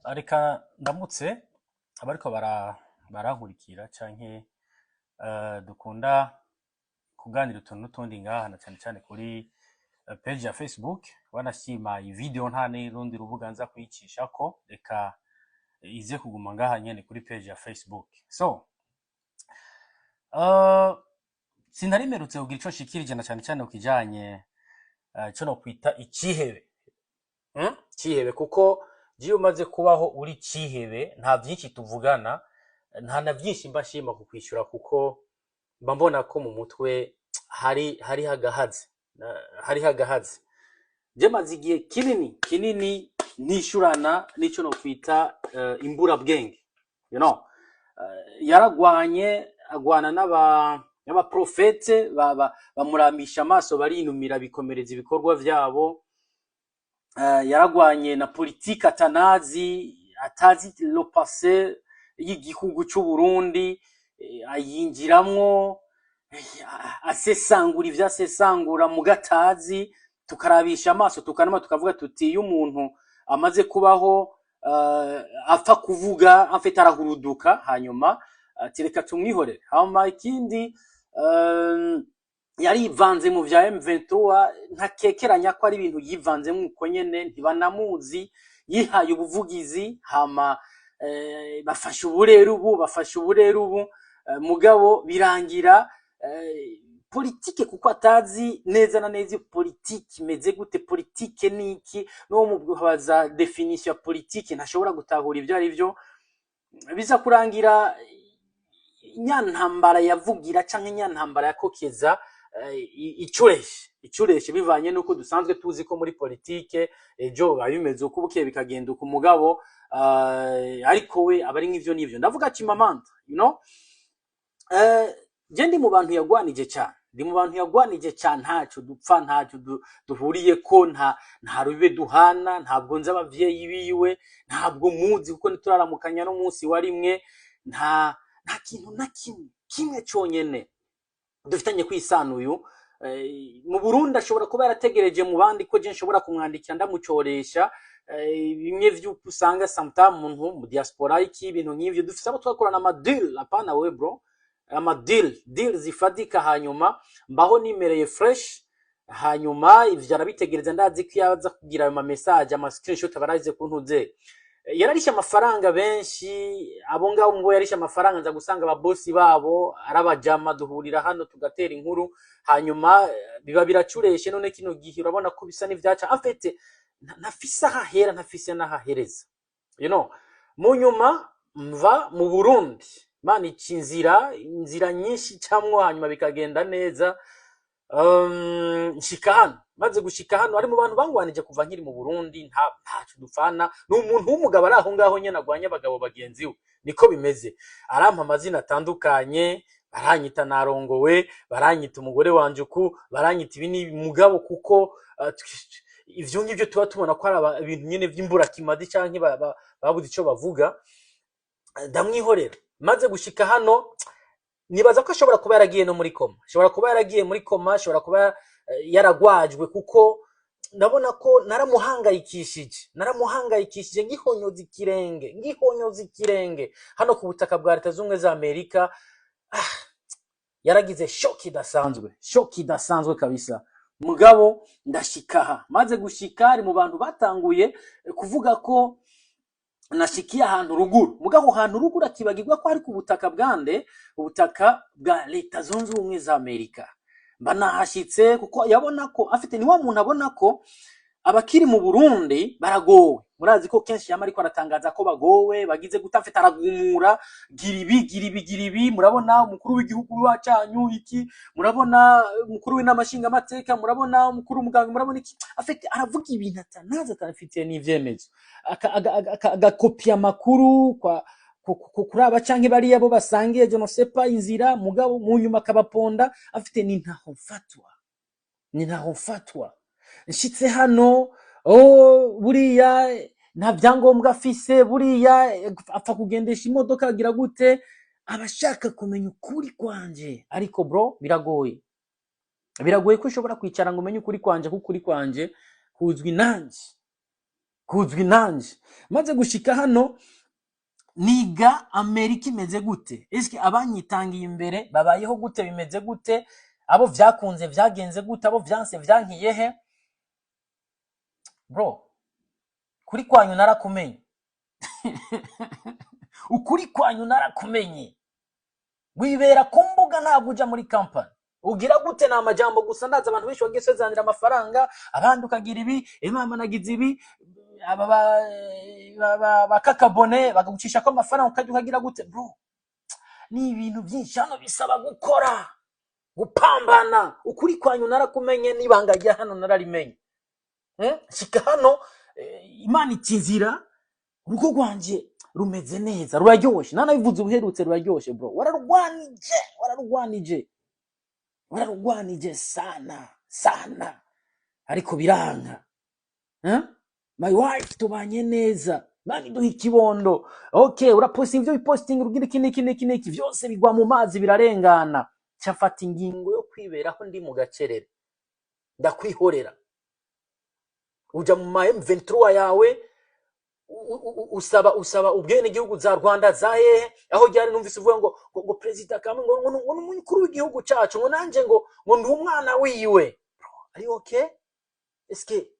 Reka ndamutse abariko barankurikira canke dukunda kuganira utuntu n'utundi ngaha, na cane cane kuri page ya Facebook. Wanashima iyi video, nta n'urundi rubuga nza kuyicishako, reka ize kuguma ngaha nyene kuri page ya Facebook. So sinari mperutse kugira ico nshikirije, na cane cane ku kijanye ico nokwita icihebe. Cihebe, kuko jiyo umaze kubaho uri cihebe, nta vyinshi tuvugana, nta na vyinshi mba nshima kukwishura, kuko mba mbona ko mu mutwe hariho agahaze. Hariho agahaze. Je maze igihe kinini kinini nishurana n'ico nokwita imburabwenge. Yaragwanye, agwana n'abaprofete bamuramisha amaso, barinumira, bikomereza ibikorwa vyabo. Yaragwanye na politike atanazi, atazi le passé y'igihugu c'u Burundi, ayinjiramwo, asesangura ivyo asesangura muga atazi, tukarabisha amaso, tukanuma, tukavuga tuti iyo umuntu amaze kubaho apfa kuvuga afite arahuruduka, hanyuma ati reka tumwihorere. Hama ikindi, yarivanze mu vya M23, ntakekeranya ko ari ibintu yivanzemwo uko nyene, ntibanamuzi, yihaye ubuvugizi, hama bafashe uburere ubu, bafashe uburere ubu, mugabo birangira politike, kuko atazi neza na neza iyo politike imeze gute, politike niki, n'uwo mubaza définition ya politike ntashobora gutahura ivyo ari vyo. Biza kurangira nyantambara yavugira canke nyantambara yakokeza icureshe, bivanye n'uko dusanzwe tuzi ko muri politike ejo biba bimeze uko, bukeye bikagenda uko. Umugabo ariko we aba ari nk'ivyo n'ivyo. Ndavuga Chimamanda. Je ndi mu bantu yagwanije cyane, ndi mu bantu yagwanije cyane. Ntaco dupfa, ntaco duhuriyeko, nta rube duhana, ntabwo nzi abavyeyi biwe, ntabwo muzi kuko ntituraramukanya n'umunsi wa rimwe. Nta kintu na kimwe kimwe conyene dufitanye kwisano. Uyu mu Burundi ashobora kuba yarategereje mu bandi ko je nshobora kumwandikira ndamucoresha, bimwe vy'uko usanga sometimes umuntu mu diaspora, iki, ibintu nk'ivyo. Dufise abo twakorana ama deal, apana wewe bro, ama deal, deal zifatika. Hanyuma mbaho nimereye fresh, hanyuma ivyo arabitegereza. Ndazi ko iyo aza kugira ayo ma message, ama screenshot, aba yaragize kuntuze. Yararishe amafaranga benshi. Abo ngabo mubo yarishe amafaranga, nza gusanga ababosi babo ari abajama, duhurira hano tugatera inkuru, hanyuma biba biracureshe. None kino gihe urabona ko bisa n'ivyaca en fait, ntafise ahahera, ntafise n'ahahereza. Mu nyuma mva mu Burundi, Imana ica inzira nyinshi icamwo, hanyuma bikagenda neza. Nshika hano. Maze gushika hano, ari mu bantu bangwanije kuva nkiri mu Burundi. Ntaco dupfana, ni umuntu w'umugabo ari aho ngaho nyene agwanya abagabo bagenzi we, niko bimeze. Arampa amazina atandukanye, baranyita narongowe, baranyita umugore wanje uku, baranyita ibi n'ibi, mugabo kuko ivyo ngivyo tuba tubona ko ari ibintu nyene vy'imburakimazi canke babuze ico bavuga, ndamwihorera. Maze gushika hano, nibaza ko ashobora kuba yaragiye no muri coma, ashobora kuba yaragiye muri coma, ashobora kuba yaragwajwe, kuko ndabona ko naramuhangayikishije, naramuhangayikishije ngihonyoza ikirenge, ngihonyoza ikirenge hano ku butaka bwa Leta Z'Ubumwe za Amerika. Yaragize choc idasanzwe, choc idasanzwe kabisa. Mugabo ndashika aha, maze gushika ari mu bantu batanguye kuvuga ko nashikiye ahantu ruguru. Mugabo aho hantu ruguru akibagirwa ko ari ku butaka bwande? Ubutaka bwa Leta Zunze Ubumwe za Amerika. Mba nahashitse kuko yabona ko afite, ni wa muntu abona ko abakiri mu Burundi baragowe. Murazi ko kenshi yama ariko aratangaza ko bagowe, bagize gute, afite aragumura: gira ibi, gira ibi, gira ibi, murabona umukuru w'igihugu wacanyu iki, murabona umukuru w'inama nshingamateka, murabona umukuru w'umuganga, murabona iki. Afite aravuga ibintu atanazi, atanafitiye n'ivyemezo, agakopia amakuru kwa kuri aba canke bariya bo basangiye, je ne sais pas inzira, mugabo mu nyuma akabaponda. Afite ni ntaho mfatwa, ni ntaho mfatwa. Nshitse hano, oh, buriya nta byangombwa afise, buriya apfa kugendesha imodoka, agira gute, abashaka kumenya ukuri kwanje. Ariko bro, biragoye, biragoye ko ushobora kwicara ngo umenye ukuri kwanje, kuko ukuri kwanje Kuzwi nanje, kuzwi nanje. Maze gushika hano, niga Amerika imeze gute, eske abanyitangiye imbere babayeho gute, bimeze gute, abo vyakunze vyagenze gute, abo vyanse vyankiye he? Bro, kuri kwanyu narakumenye, ukuri kwanyu narakumenye. Wibera ku mbuga, ntabwo uja muri kampani. Ugira gute? Ni amajambo gusa. Ndazi abantu benshi wagiye usezanira amafaranga, abandi ukagira ibi, imama nagize ibi, aba bakakabone bakagucishako amafaranga, ukajya ukagira gute? Bro, ni ibintu byinshi hano bisaba gukora, gupambana. Ukuri kwanyu narakumenye, n'ibanga rya hano nararimenye. Shika hano, Imana ikinzira, urugo rwanje rumeze neza, ruraryoshe. Nanabivuze ubuherutse, ruraryoshe bro. Wararwanije, wararwanije, wararwanije sana sana, ariko biranka. Eh? My wife tubanye neza, Imana iduha ikibondo. Okay, urapostinga ibyo bipostinga, ugira iki n'iki n'iki n'iki, byose bigwa mu mazi, birarengana. Cyafata ingingo yo kwiberaho ndi mu gacerere, ndakwihorera. Uja mu ma M23 yawe, usaba ubwenegihugu za Rwanda, za hehe aho ryari. Numvise uvuga ngo Perezida Kagame ngo ni umukuru w'igihugu cacu, ngo nanje ngo ndi umwana wiwe. Ari okay? Eske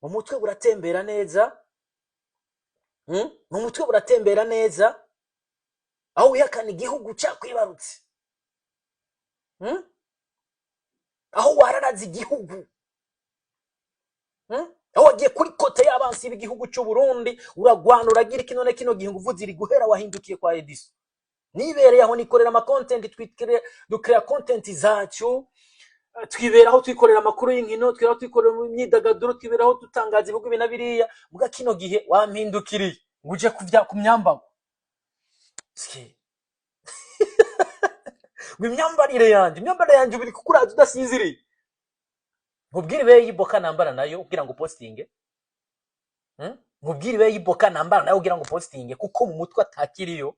mu mutwe buratembera neza? Mu mutwe buratembera neza aho wihakana igihugu cakwibarutse? Aho wararaze igihugu? Aho wagiye kuri côté y'abansi b'igihugu cy'u Burundi, uragwana, uragira iki? None kino gihe nguvu ziri guhera, wahindukiye kwa Edison. Nibereye aho nikorera ama content, twikire ducrea content zacu, twiberaho twikorera amakuru y'inkino, twiberaho twikorera imyidagaduro, twiberaho dutangaza ibihugu ibi na biriya. Muga kino gihe wampindukiriye ngo uje kuvya ku myambaro. Ske, ngo imyambarire yanje biri kukuraza udasinziriye. Nkubwire ibe y'iboka nambara nayo kugira ngo postinge? Nkubwire ibe y'iboka nambara nayo kugira ngo postinge, kuko mu mutwe atakiriyo.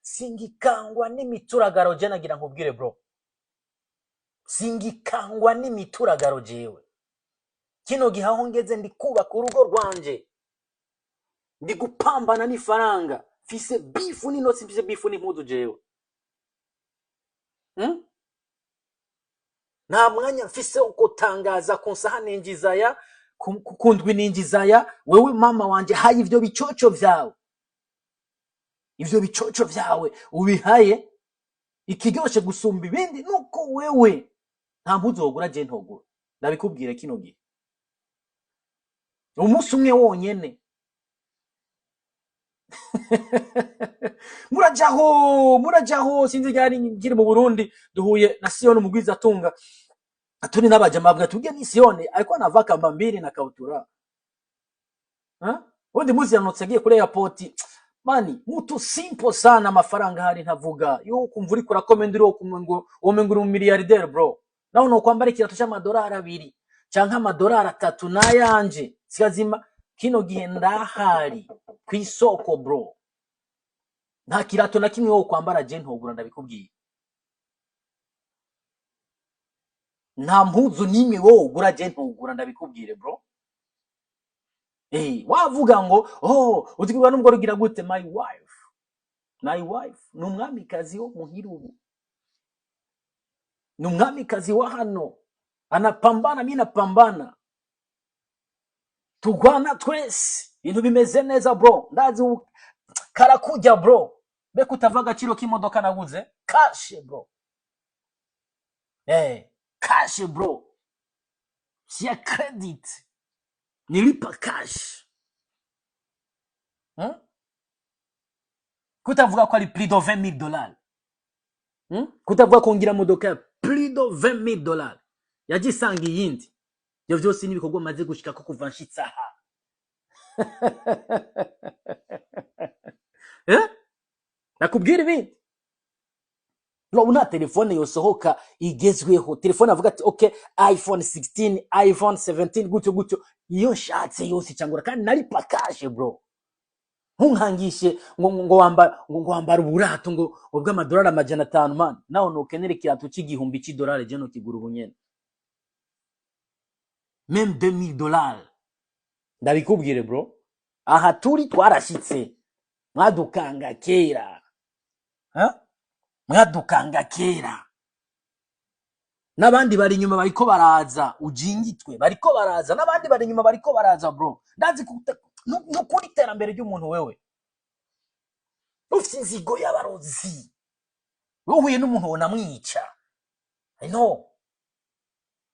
Singikangwa n'imituragaro je. Nagira nkubwire bro, singikangwa n'imituragaro jewe. Kino gihe aho ngeze, ndi kubaka urugo rwanje, ndi gupambana n'ifaranga, mfise beef n'inotsi, mfise beef n'impuzu jewe. Nta mwanya mfise wo gutangaza ku nsaha ninjizaya, ku ndwi ninjizaya. Wewe mama wanje, haye ivyo bicoco vyawe, ivyo bicoco vyawe ubihaye. Ikiryoshe gusumba ibindi nuko wewe nta mpuzu wogura je ntogura. Ndabikubwire kino gihe, umunsi umwe wonyene murajaho, murajaho. Sinzi ryari nkiri mu Burundi, duhuye na Siyoni umugwizatunga, turi n'abajama, bavuga tubwe ni Siyoni ariko anavaa kamba mbili na kautura. Ha? Undi muzi yanotse agiye kuri airport. Mani, mutu simple sana, amafaranga hari ntavuga yo kumva uriko urakomenda, uri ngo womenga uri umiliyardere bro. Naho nokwambara ikirato c'amadolari 2 canke amadolari 3 n'ayanje sikazima. Kino gihe ndahari kw'isoko bro, nta kirato na kimwe wo kwambara je ntogura, ndabikubwiye. Nta mpuzu n'imwe wowe ugura je ntogura, ndabikubwire bro. Wavuga ngo oh uzigurwa n'ubwo rugira gute? My wife, my wife ni umwamikazi wo muhira ubu, ni umwamikazi wa hano. Anapambana, mi napambana, tugwana twese, ibintu bimeze neza bro. Ndazi karakujya bro, mbega utava agaciro k'imodoka naguze cash bro. Cash bro, siya credit, nilipa cash. Kutavuga ko ari plus de $20,000? Kutavuga ko ngira modoka ya plus de $20,000 yaje isanga iyindi? Ibyo byose ni ibikorwa maze gushika ko kuva nshitse aha. Eh? Nakubwira ibindi. Ubu nta telefone yosohoka igezweho, telefone avuga ati okay, iPhone 16, iPhone 17, gutyo gutyo, iyo nshatse yose cyangwa kandi nari pakashe bro. Ntunkangishe ngo wambara uburato ngo bw'amadolari 500 man. Nawe nukenera ikirato c'igihumbi c'idolari, je nokigura ubu nyene. Même 2000 dollars, ndabikubwire bro, aha turi twarashitse. Mwadukanga kera, ha? Mwadukanga kera, n'abandi bari inyuma bariko baraza. Ujingitwe, bariko baraza, n'abandi bari inyuma bariko baraza. Bro, ndazi nukuri iterambere ry'umuntu. Wewe ufite inzigo y'abarozi, wowe uhuye n'umuntu wonamwica. I know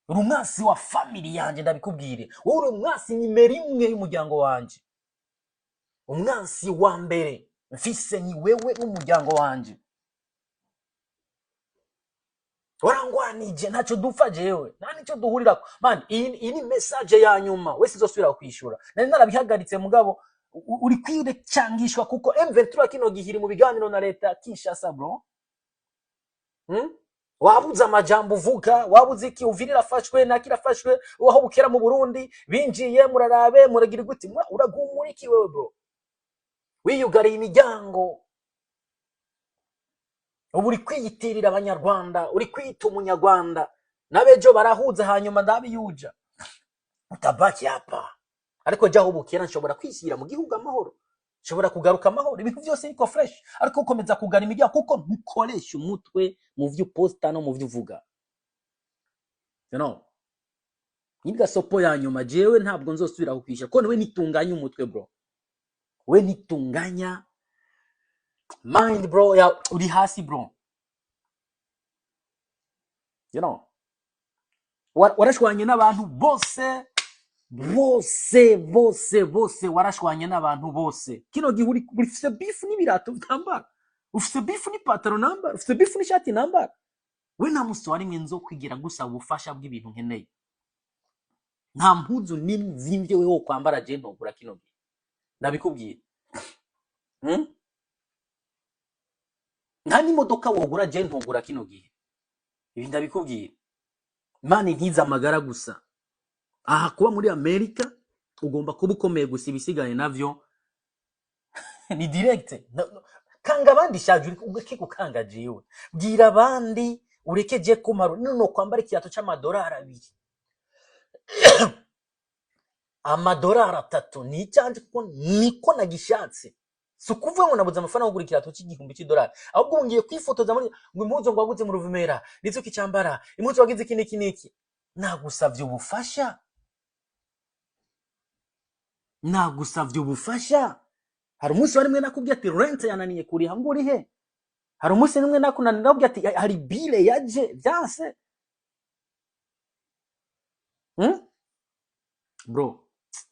uri umwansi wa family yanje. Ndabikubwire, wowe uri umwansi nimero imwe y'umuryango wanje. Umwansi wa mbere mfise ni wewe n'umuryango wanje. Warangwanije, ntacyo dupfa jewe, nta nicyo duhurirako. Man, iyi ni message ya nyuma. Wese izosubira kwishura, nari narabihagaritse, mugabo uri kwiracangishwa kuko M23 kino gihe iri mu biganiro na leta ya Kinshasa, bro. Wabuze amajambo uvuga, wabuze iki? Uvira irafashwe, naki irafashwe, aho bukera mu Burundi binjiye, murarabe muragira gute? Uragumura iki wewe, bro? Wiyugariye imiryango. Ubu uri kwiyitirira Abanyarwanda, uri kwiyita Umunyarwanda, n'abejo barahuza, hanyuma ndabiyuja utabaki hapa. Ariko jya aho bukera nshobora kwishyira mu gihugu amahoro, nshobora kugaruka amahoro, ibintu byose niko fresh. Ariko ukomeza kugana imiryango kuko ntukoresha umutwe mu byo uposta no mu byo uvuga. Ni gasopo ya nyuma. Jewe ntabwo nzosubira kukwishyura kuko niwe nitunganya umutwe, bro. We nitunganya mind, bro, ya uri hasi, bro. Warashwanye n'abantu bose, bose, bose, bose. Warashwanye n'abantu bose. Kino gihe uri ufise beef n'ibirato vyambara, ufise beef n'ipataro nambara, ufise beef n'ishati nambara. We nta musi wa rimwe nzo kwigira gusaba ubufasha bw'ibintu nkeneye. Nta mpuzu n'imwe zimvye wewe wo kwambara je ntogura kino gihe, ndabikubwira. Nta n'imodoka wogura je ntogura kino gihe, ibi ndabikubwira. Imana inkiza amagara gusa. Aha kuba muri Amerika ugomba kuba ukomeye gusa, ibisigaye navyo ni direct. No, no. Kanga abandi shaje, ureke gukanga jewe. Bwira abandi ureke je kumara none kwambara ikirato c'amadolari 2, amadolari 3 ni icyanje kuko niko nagishatse. Si ukuvuga ngo nabuze amafaranga yo kugura ikirato c'igihumbi c'idolari, ahubwo ubu ngiye kwifotoza muri ngo impuzu ngo waguze mu Ruvumera nizo kicambara, impuzu wagize iki n'iki n'iki. Nagusavye ubufasha? Nagusavye ubufasha? Hari umunsi wari mwe nakubwiye ati rent yananiye kuriha ngo urihe? Hari umunsi nimwe nakunanira nakubwiye ati hari bill yaje byanse? Bro,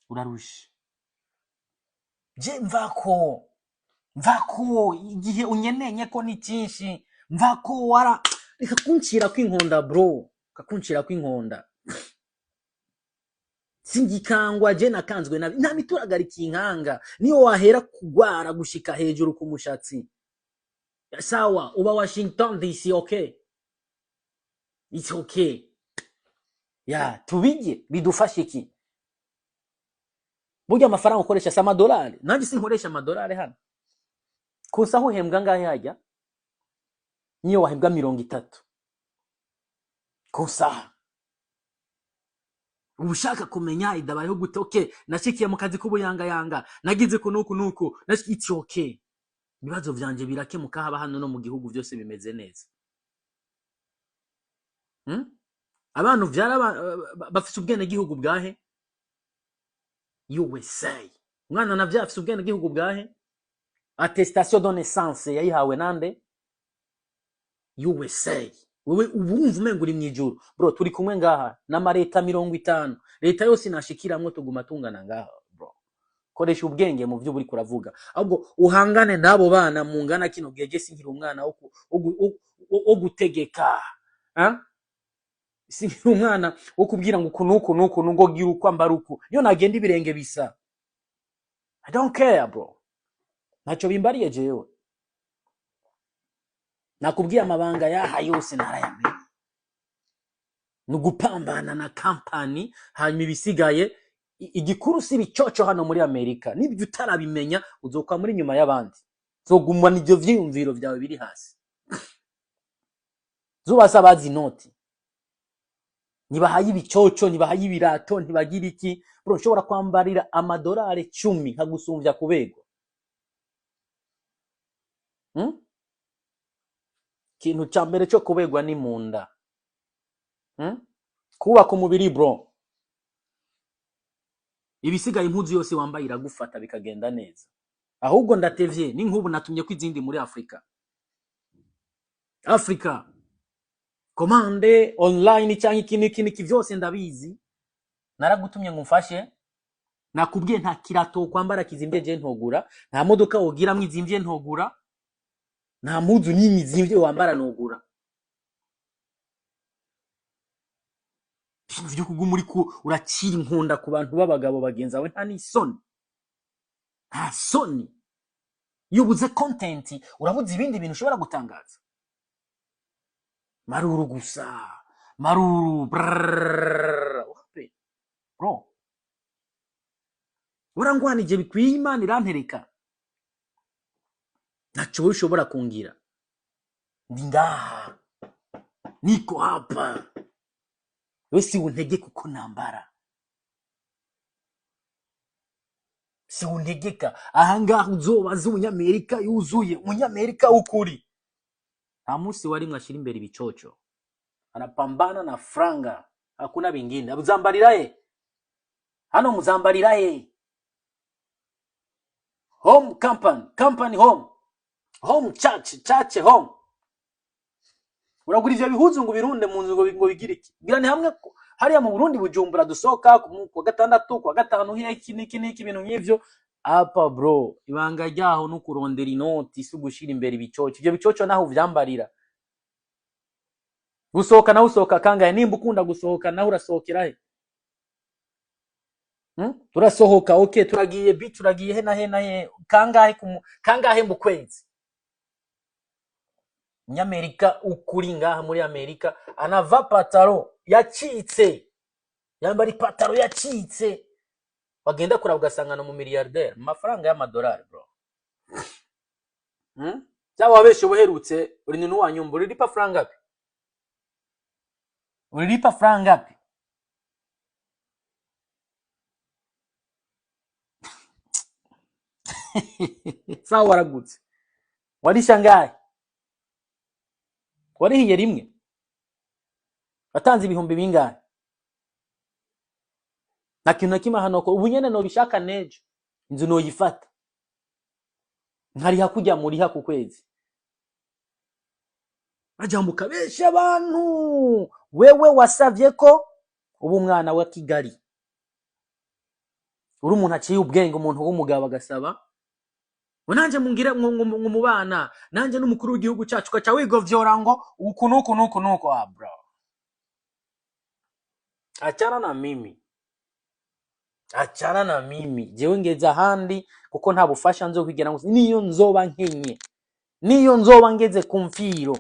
urarushe. Je mvako, mvako. Igihe unyenenye ko ni cyinshi, mvako. Wara reka kuncira kw'inkonda, bro, reka kuncira kw'inkonda. Singikangwa je, nakanzwe nabi. Nta mituragarika inkanga, niyo wahera kugwara gushika hejuru ku mushatsi. Sawa, uba Washington DC, okay, it's okay ya tubijye bidufashe iki? Burya amafaranga ukoresha si amadolari. Nanjye sinkoresha amadolari hano. Kusa aho uhembwa ngahe hajya? Niyo wahembwa 30 ku saha, uba ushaka kumenya idabayeho gute? Okay, nashikiye mu kazi k'ubuyangayanga, nagize ku nuku nuku, it's okay. Ibibazo vyanje birakemuka, haba hano no mu gihugu byose bimeze neza. Abantu vyara bafise ubwenegihugu bwahe? USA. Umwana navyo afise ubwenegihugu bwahe? Attestation de naissance yayihawe nande? USA. Wewe uba wumva umenga uri mw'ijuru, bro. Turi kumwe ngaha n'amareta 50, leta yose nashikiramwo tuguma tungana ngaha, bro. Koresha ubwenge mu byo uriko uravuga, ahubwo uhangane n'abo bana mungana kino gihe. Je sinkiri umwana wo gutegeka, ah? Sinkiri umwana wo kubwira ngo uku nuku nuku ngo gira uko, ambara uku. Iyo nagenda ibirenge bisa, I don't care, bro, ntacyo bimbariye jewe. Nakubwiye amabanga yaha yose narayamenye, ni ugupambana na kampani, hanyuma ibisigaye igikuru si ibicoco hano muri Amerika. Nibyo utarabimenya, uzokwa muri nyuma y'abandi, uzogumana ivyo vyiyumviro vyawe biri hasi. Zubasa bazi inoti. Ntibahaye ibicoco, ntibahaye ibirato, ntibagira iki. Bro, ushobora kwambarira amadolari 10 nkagusumvya kubegwa. Ikintu ca mbere co kubegwa ni munda. Kubaka umubiri, bro, ibisigaye impuzu yose wambaye iragufata bikagenda neza. Ahubwo ndatevye, ni nk'ubu natumye ko izindi muri Afrika. Afrika commande online cyangwa iki n'iki n'iki, vyose ndabizi. Naragutumye ngo umfashe, nakubwiye nta kirato kwambara kizimvye je ntogura, nta modoka wogiramwo izimvye ntogura, nta mpuzu n'imwe izimvye wambara ntogura. Ibintu vyo kuguma uriko uracira inkunda ku bantu b'abagabo bagenzi bawe, nta n'isoni, nta soni. Iyo ubuze content, urabuze ibindi bintu ushobora gutangaza. Maruru gusa, maruru brrrr. Wapi, bro, urangwanije bikwiye. Imana irantereka, ntaco wowe ushobora kungira. Ndi ngaha, niko hapa. We si untegeka uko nambara, si untegeka. Ahangaha uzobaza umunyamerika yuzuye, umunyamerika w'ukuri, nta munsi warimwe ashira imbere ibicoco. Anapambana na franga, hakuna vingine. Muzambarira he hano, muzambarira he? Home company, company home, home church, church home. Uragura ivyo bihuzu ngo ubirunde mu nzu ngo bigire iki? Ngira ni hamwe hariya mu Burundi, Bujumbura, dusohoka ku wa gatandatu, ku wa gatanu, hiya iki n'iki n'iki, ibintu nk'ivyo. Apa bro, ibanga ryaho ni ukurondera inoti, si ugushira imbere ibicoco. Ivyo bicoco naho uvyambarira gusohoka, naho usohoka kangahe? Nimba ukunda gusohoka, naho urasohokera he? Turasohoka, okay, turagiye beach, turagiye he na he na he, kangahe kangahe mu kwezi? Umunyamerika ukuri ngaha muri Amerika anava pataro yacitse, yambara ipataro yacitse, wagenda kuraba ugasanga ni umumiliyarderi mu mafaranga y'amadolari, bro. Cyangwa wabeshe ubuherutse ulinunua nyumba, ulilipa franga ngapi? Ulilipa franga ngapi? Sawa, waragutse warisha ngahe? Warihiye rimwe, watanze ibihumbi bingahe? Nta kintu na kimwe hano ko ubu nyene nobishaka nejo inzu noyifata nkariha kujya muriha ku kwezi. Bajambuka benshi abantu, wewe wasavye ko uba umwana wa Kigali, uri umuntu aciye ubwenge, umuntu w'umugabo agasaba ngo nanje mungire ngo mubana nanje n'umukuru w'igihugu cyacu, ugaca wigovyora ngo uku nuku nuku nuku. Ah bro, achana na mimi, achana na mimi. Jewe ngeze ahandi kuko nta bufasha nzokwigira ngo niyo nzoba nkenye, niyo nzoba ngeze ku mfiro,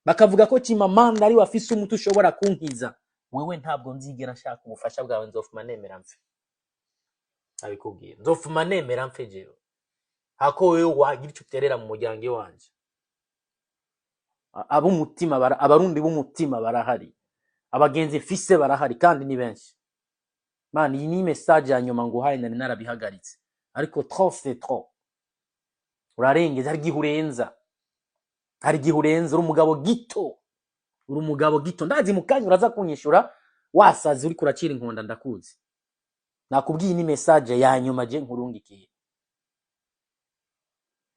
bakavuga ko Chimamanda ari wafise umuti ushobora kunkiza, wewe ntabwo nzigera nshaka ubufasha bwawe. Nzofuma nemera mfe, abikubwiye, nzofuma nemera mfe jewe hako wewe wagira icyo uterera mu muryango iwanje. Ab'umutima abarundi b'umutima barahari, abagenzi mfise barahari kandi ni benshi. Man, iyi ni message ya nyuma nguhaye, nari narabihagaritse, ariko trop c'est trop. Urarengeza, hari igihe urenza, hari igihe urenza. Uri umugabo gito, uri umugabo gito. Ndazi mu kanya uraza kunyishura wasaze, uriko uracira inkonda, ndakuzi. Nakubwiye, ni message ya nyuma je nkurungikiye.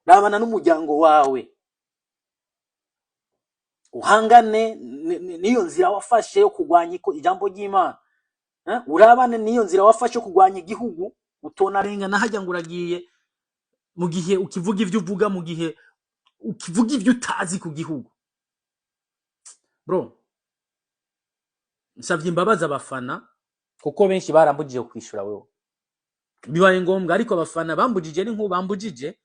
Rabana n'umuryango wawe, uhangane n'iyo nzira wafashe yo kurwanya ijambo ry'Imana. Urabane n'iyo nzira wafashe yo kurwanya igihugu, utonarengana hajya ngo uragiye mu gihe ukivuga ivyo uvuga, mu gihe ukivuga ivyo utazi ku gihugu. Bro, nsavye imbabazi abafana kuko benshi barambujije kwishura wewe, bibaye ngombwa, ariko abafana bambujije ni nk'ubu bambujije,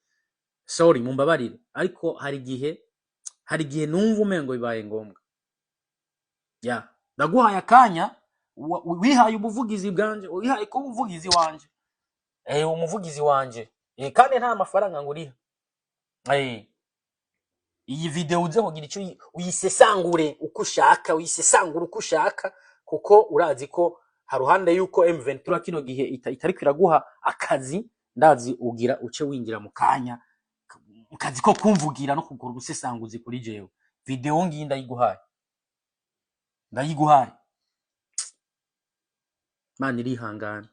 sorry, mumbabarire, ariko hari igihe numva umengo bibaye ngombwa. Ya, ndaguhaye akanya, wihaye ubuvugizi bwanje, wihaye kuba umuvugizi wanje, umuvugizi wanje, kandi nta mafaranga nguriha. Iyi video uze kugira icyo uyisesangure uko ushaka, uyisesangure uko ushaka, kuko urazi ko haruhande yuko M23 kino gihe itariko iraguha akazi. Ndazi ugira uce winjira mu kanya mu kazi ko kumvugira no kugura ubusesanguzi kuri jewe. Video ngiyi ndayiguhaye, ndayiguhaye. Mana irihangana.